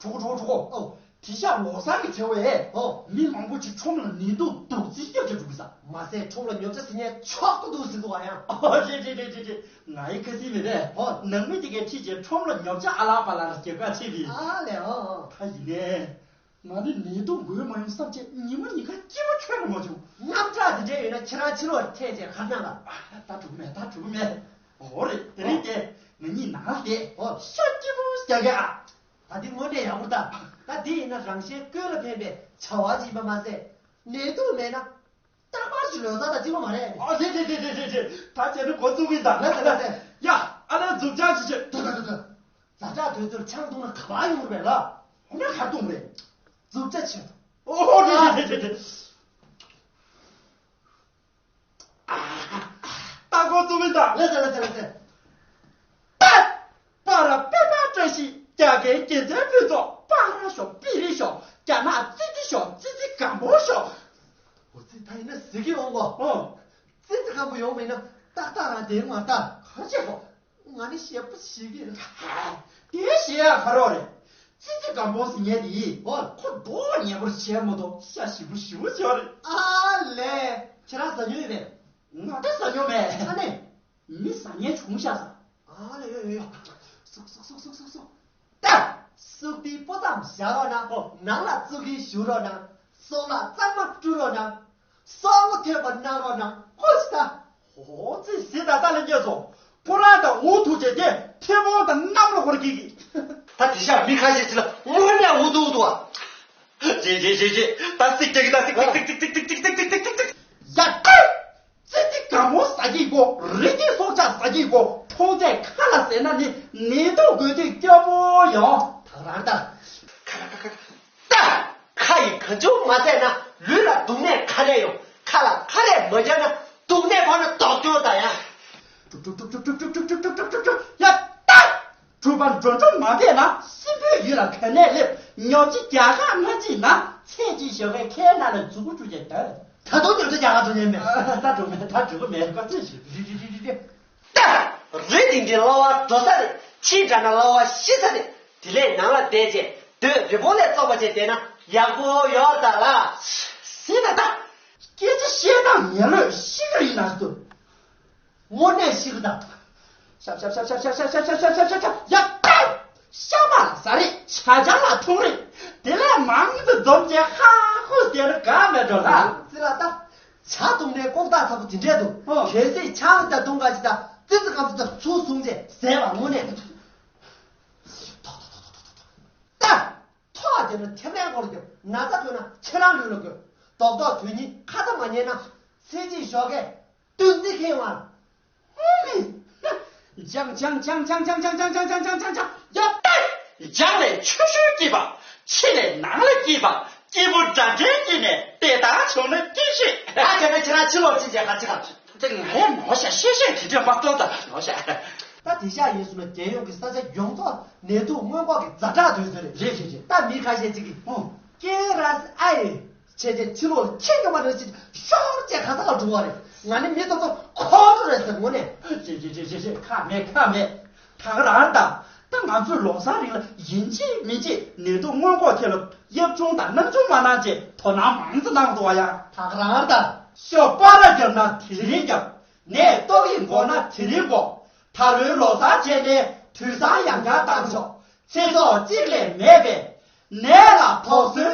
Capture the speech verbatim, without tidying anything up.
གྲོགས་གྲོགས་གྲོགས། ཨོ། དེ་ཤ་ལོ་གསར་གྱི་ཚེ་བས། ཨོ། མི་མང་པོ་ཅིག་ཁྲོམ་ལ་ཉེས་རྡུང་རྡོག་རྫིས་རྒྱབ་བྱས་འགྲོ་གི་ས། མ་ཟད་ཁྲོམ་ལ་ཉོ་ཆ་ཟིན་ཉན་ཆོག་ཏུ་འདུག་ཟེར་འདུག་བ་ཡང་། ཨོ་རེད་རེད་རེད་རེད་རེད། ང་ཡི་ཁ་སིལ་མེད་པས། ཨོ། ནང་མི་དེ་གའི་ཁྲིད་བྱས་ཁྲོམ་ལ་ཉོ་ཆ་ཨ་ལག་པ་ལག་རྒྱབ་ཁ་ཆེ་བི། ཨ་ལས། ཨོ་ཨོ། ད་ཡིན་ནས། ང་ནི་ཉེས་རྡུང་དགོས་མ་ཡོང་བསམ་བྱས་ཉི་མ་ཉིན་ཁ་སྐྱིད་པོ་ཁྱོན་ནས་མ་བྱུང་། རྔམ་དྲག་དེ་འདྲས་ཡོད་ན་ཁྱེད་རང་ཕྱི་ལོགས་ཐད་བྱས་ཁ་གནང་ལ། ད་འགྲོ་གི་མེད། ད་འགྲོ་གི་མེད། འོ་རེད། དེ་རིང་དེ་ང་གཉིས་ནང་ལ་བསྡད། ཨོ། ཤོ་སྐྱིད་པོ་རྒྱག་གི་ཨ། ད་འདི་དངོས་གནས་ཡག་པོ་ད། ད་འདི་ཡིན་ན་རང་གཞན་ཀུན་ལ་ཕན་པའི་བྱ་བ་ཅིག་ཡིན་པ་མ་ཟད། ནད་དུག་མེད་ན་རྟག་པར་གྱི་ལོ་གསར་དང་གཅིག་པ་མ་རེད། ཨ་རེད་རེད་རེད་རེད་རེད། ད་བྱས་ན་འགོ་བཙུགས་གི་ཡིན་ད། ལགས་སེ་ལགས་སེ། ཡ། ཨ་ལས་མཛུབ་ཆང་ཞིག་བྱེད། ད་ད་ད་ད། ཛ་དྲག་དུས་ཚོད་ཆང་བཏུང་ན་ག་པར་ཡོང་རེད་ལ། ཧོ་ན་ག་བཏུང་རེད། མཛུབ་ཆ་ཆེ། ཨོ་རེད་རེད་རེད་རེད། ད་འགོ་བཙུགས་གི་ཡིན་ད། ལགས་སེ་ལགས་སེ་ལགས་སེ། ཏ། པ་ར་པད་མ་བཀྲ་ཤིས་རྒྱ་རྒན་རྒྱལ་མཚན་ཕུན་ཚོགས། པ་ར་ཤོག་པི་རི་ཤོག་རྒྱ་ནག་ཙི་ཙི་ཤོག་ཙི་ཙི་སྒམ་པོ་ཤོག་འོ་ཙི་ད་ཡིན་ན་ཟི་གི་འོང་གོ། ཨོ། ཙི་ཙི་སྒམ་པོ་ཡོང་མིན་ན་ཏག་ཏག་རང་དེ་མ་ལྟ། ག་བྱེད་གོ། ང་ནི་ཞེ་པོ་ཞིག་གི། དེ་ཞེ་ཡ་ཁ་རོག་རེད། ཙི་ཙི་སྒམ་པོ་ཟི་ཉལ་དེ་ཡིན། ཨོ། ཁོ་འགྲོ་བ་ཉེ་པོར་བྱས་མ་གཏོགས་ཤ་ཞིབ་པོ་ཞིབ་པོ་བྱས་རེད། ཨ་ལས། ཁྱེད་རང་ཟ་མྱོང་ཡོད་པས། ང་ད་ཟ་མྱོང་མེད། ཨ་ནས། མི་ཟ་ཉན་བྱུང་ཤག་ཟ། ཨ་ལ་ཡོ་ཡོ་ཡོ། སུག་སུག་སུག་སུག་སུག་སུག་ད། སུག་པའི་སྤུ་ཙམ་བཞག་རོགས་གནང་། ཨོ། ནང་ལ་བཙུགས་ཀྱིན་བཞུགས་རོགས་གནང་། སོག་ལ་གཙང་མ་བཀྲུ་རོགས་གནང་། སོག་མོ་ཐོད་པ་གནང་རོགས་གནང་། ཧོ་ཅི་ད། ཧོ་ཙི་ཟི་ད་ད་ལ་སྙད་སོ། ཁོ་རང་དང་འུ་ཐུག་བྱས་ཏེ་ཐེ་བོང་དང་གནམ་ལ་ཧོར་གྱིས་ཀྱིས། ད་དེ་ཤ་མི་ཁ་ཤས་ཅི་ལ་དངོས་གནས་འུ་ཐུག་འུ་ཐུག་ཨ། རེད་རེད་རེད་རེད། ད་སིག་ཏིག་ད་སིག་ཏིག་ཏིག་ཏིག་ཏིག་ཏིག་ཡ་ཏི། ཙི་ཙི་སྒམ་པོ་ཟ་གི་གོ། རི་སྐྱེས་སྲོག་ཆགས་ཟ་གི་གོ། ཁྲོང་ཚད་ཁ་ལ་ཟས་ན་ནི་ནད་དུག་འགོས་དུས་སྐྱོ་པོ་ཡོང་། ད་རང་ད། ཁ་ཁ་ཁ་ཁ། ད། ཁ་ཡིས་གང་བྱུང་མ་ཟས་ན་ལུས་ལ་སྡུག་ནད་ཁ་ལས་ཡོང་། ཁ་ལ་ཁ་ལས་མ་བྱས་ན་སྡུག་ནད་ཕོག་ན་དོག་སྐྱོ་ད་ཡ། ཀྲུག་ཀྲུག་ཡ་ད། གྲུབ་པ་འགྲོ་འགྲོ་མ་བས་ན་སྲིན་པོའི་ཡུལ་ལ་ག་ནས་སླེབས། ཉོ་ཅི་རྒྱ་གར་སྔ་ཕྱི་ན་ཚེ་གཅིག་ཞོགས་ཀས་ཁའི་ནང་ལ་མཛུ་གུ་བཅུག་བྱས་སྡོད། ད་དུང་ཉོ་ཆ་རྒྱ་གར་འགྲོ་ཉན་མེད། ད་འགྲོ་མེད། ད་འགྲོ་གི་མེད། བཀའ་དྲིན་ཆེ། རི་རི་རི་རི་རི། ད། རི་དེ་འདྲའི་གླ་བ་འགྲོ་ས་རེད། ཕྱིས་འགྲོ་ན་གླ་བ་ཤི་ས་རེད། དེ་ལས་ནང་ལ་བསྡད་བྱས་སྡོད་རི་བོ་ལས་བཙོག་པ་བྱས་བསྡད་ན་ཡག་པོ་ཡོད་ད་ལ། ཟིན་ད་ད། སྐད་ཆ་བཤད་སྟངས་ངན་ལོས་ཤི་གི་ཡིན་ན་སུ། དངོས་གནས་ཤི་གི་ད། ཤབ་ཤབ་ཤབ་ཤབ་ཤབ་ཤབ་ཤབ་ཤབ་ཤབ་ཤབ་ཤབ། ཡ་ད། ཤ་མ་ལ་ཟ་རེད། ཆ་ཆང་ལ་འཐུང་རེད། དེ་ལས་མང་དུ་འཛོམས་བྱས་ཧ་ཧུ་བསྡད་ན་དགའ་མེད་འགྲོ་ལ། ཙི་ལ་ད། ཇ་བཏུང་ནས་ལྐོག་ཐག་ཚ་པོ་དེ་འདྲས་འདུག་ཨོ། གལ་སྲིད་ཆང་ད་བཏུང་ག་ཅི་ད་ཙི་ཙི་སྐམ་ཚོ་ད་ཚུར་བཟུང་བྱས་ཟས་པ་དངོས་གནས། ད། ཐོག་དེ་ནི་ཐེ་མའི་སྐོར་གྱི་ན་ཚ་ཐོན་ན་ཁྱེད་རང་ལུས་ལ་དགོས། རྡོག་རྡོག་དོན་སྙིང་ཁ་ཚ་མ་ཉན་ན་ཚེ་གཅིག་ཞོགས་ཀས་བདུད་རྩི་ཁེངས་བ། ཧུ་མི། ཇང་ཇང་ཇང་ཇང་ཇང་ཇང་ཇང་ཇང་ཇང་ཇང་ཇང་ཇང་། ཡ་ཏི། ཇང་ལས་ཆུ་ཤུལ་སྐྱིད་པ། ཕྱི་ལས་ནང་ལ་སྐྱིད་པ། སྐྱིད་པོ་འདྲ་འདྲའི་སྐྱིད་ནས་དེ་ལྟར་བྱུང་ན་སྐྱིད་ཤེས། ད་བྱས་ན་ཁྱེད་རང་ཕྱི་ལོགས་ཕྱིན་བྱས་ག་ཅི་ག་ཅི། ད་ང་ཡང་མོ་ཤ་ཤེས་ཤེས་དེ་འདྲ་མ་གཏོང་ད་མོ་ཤ། ད་དེ་ཤ་ཡིན་སོང་ན་རྒྱལ་ཡོངས་ཀྱི་ས་ཆ་ཡོངས་རྫོགས་ནད་དུག་སྔོན་འགོག་གི་ཛ་དྲག་དུས་ཚོད་རེད། རེད་རེད་རེད། ད་མི་ཁ་ཤས་ཅིག་གིས་ཨོ། ཀེ་ར་སི་ཨའི་བྱས་རྗེས་ཕྱི་ལོགས་ལ་ཁྱེད་ཀྱི་མ་འདྲ་ཞིག་ཤོར་རྗེས་ག་ས་ལ་འགྲོ་བ་རེད། ང་ནི་མི་ཐོབ་ཐོབ་ཁོག་འགྲོ་རེད་ཟེར་དངོས་གནས། ཅེ་ཅེ་ཅེ་ཅེ་ཅེ། ཁ་མེད་ཁ་མེད། ད་ག་རང་ད། ད་ང་ཚོས་ལོ་གསར་རིང་ལ་ཡིན་གཅིག་མིན་གཅིག་ནད་དུག་སྔོན་འགོག་ཐད་ལ་གཡབ་ཆུང་དང་སྣང་ཆུང་མ་གནང་ཅེས་དོ་སྣང་མང་ཙམ་གནང་འདུག་བ་ཡ། ད་ག་རང་ད། ཤོག་པ་ར་བརྒྱབ་ན་དེ་རིང་བརྒྱབ། ནད་ཏོག་ཡིས་འགོ་ན་དེ་རིང་འགོ། ད་ལོའི་ལོ་གསར་བྱས་ནས་དུས་བཟང་ཡང་བསྐྱར་བཏང་ཆོག་ཚེ་སྲོག་གཅིག་ལས་མེད་པས། ནད་ལ་དོགས་ཟོན།